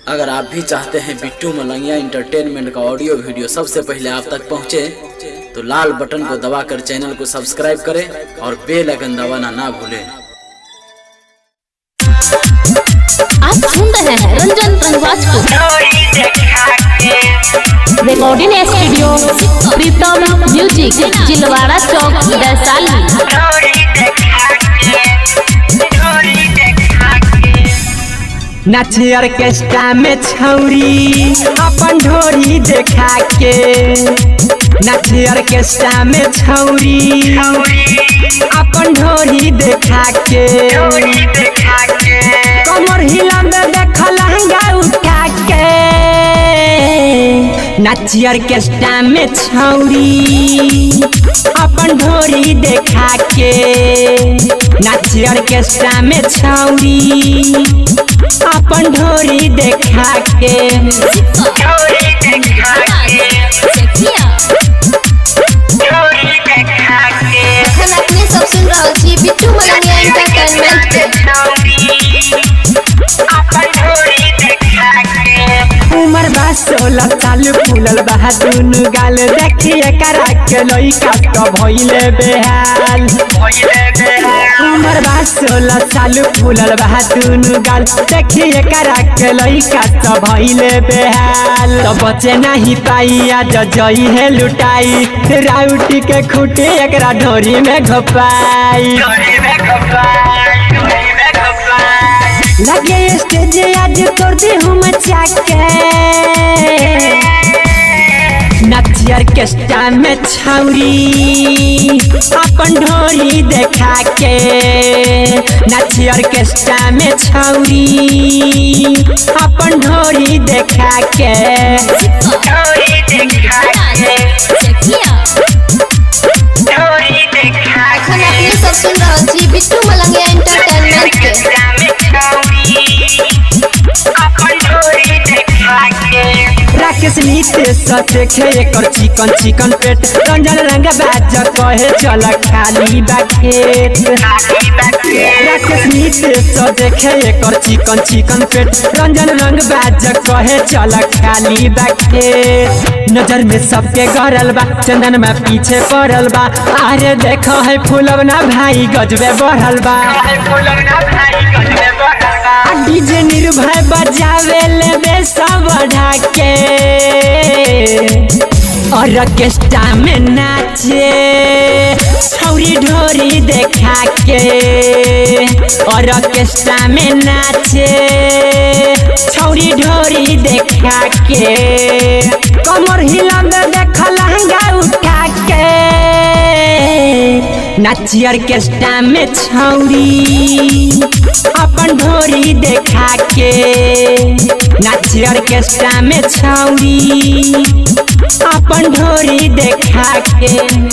अगर आप भी चाहते हैं बिट्टू मलंगिया इंटरटेनमेंट का ऑडियो वीडियो सबसे पहले आप तक पहुंचे, तो लाल बटन को दबाकर चैनल को सब्सक्राइब करें और बेल आइकन दबाना ना भूलें। आप सुन रहे हैं रंजन रंगवाज को। Recording studio Pritam music, Jilwara Chowk, Vaishali. नाचे ऑर्केस्ट्रा में छौरी अपन ढोरी देखा के, नाचे ऑर्केस्ट्रा में छौरी अपन ढोरी देखा के, कमर हिला में देख लहंगा उठा के, नाचे ऑर्केस्ट्रा में छौरी अपन ढोरी देखा के, नाचे ऑर्केस्ट्रा में छौरी अपन ढोरी देखा के। अखन अपने सब सुन रहल छी बिट्टू मलंगिया एंटरटेनमेंट के। उमर बा 16 साल, फूलल बा दुनु गाल, देखिए करा के लइका तो भइले बेहाल। उमर बा 16 साल, फूलल बा दुनु गाल, देखिए करा के लइका तो भइले बेहाल। तो बचे नहीं पाई आज जई है लुटाई, राउटी के खूटे एकरा ढोरी में घोपाई। लगे स्टेज आज तोड़ दे हूँ मचा के, नाची ऑर्केस्ट्रा में छौरी अपन ढोरी देखा के, नाची ऑर्केस्ट्रा में छौरी अपन ढोरी देखा के। अखन अपने सब सुन रहल छी बिट्टू मलंगिया एंटरटेनमेंट के। राकेश नीतीश देखे एकर चिकन चिकन पेट, रंजन रंग बाज कहे चल खाली बा खेत। राकेश नीतीश देखे एकर चिकन चिकन पेट, रंजन रंग बाज कहे चल खाली बा खेत। नजर में सबके गरल बा, चंदन में पीछे पड़ल बा, अरे देखो है फूलवना भाई गजबे बढ़ल बा। डीजे निर्भय बजावे ले बेसा बढ़ा के, ऑर्केस्ट्रा में नाचे छौरी ढोरी देखा के, ऑर्केस्ट्रा में नाचे छौरी ढोरी देखा के, कमर हिला में देख लहंगा उठा के, नाची ऑर्केस्ट्रा में छौरी अपन ढोरी देखा के, नाची ऑर्केस्ट्रा में छौरी अपन ढोरी देखा के।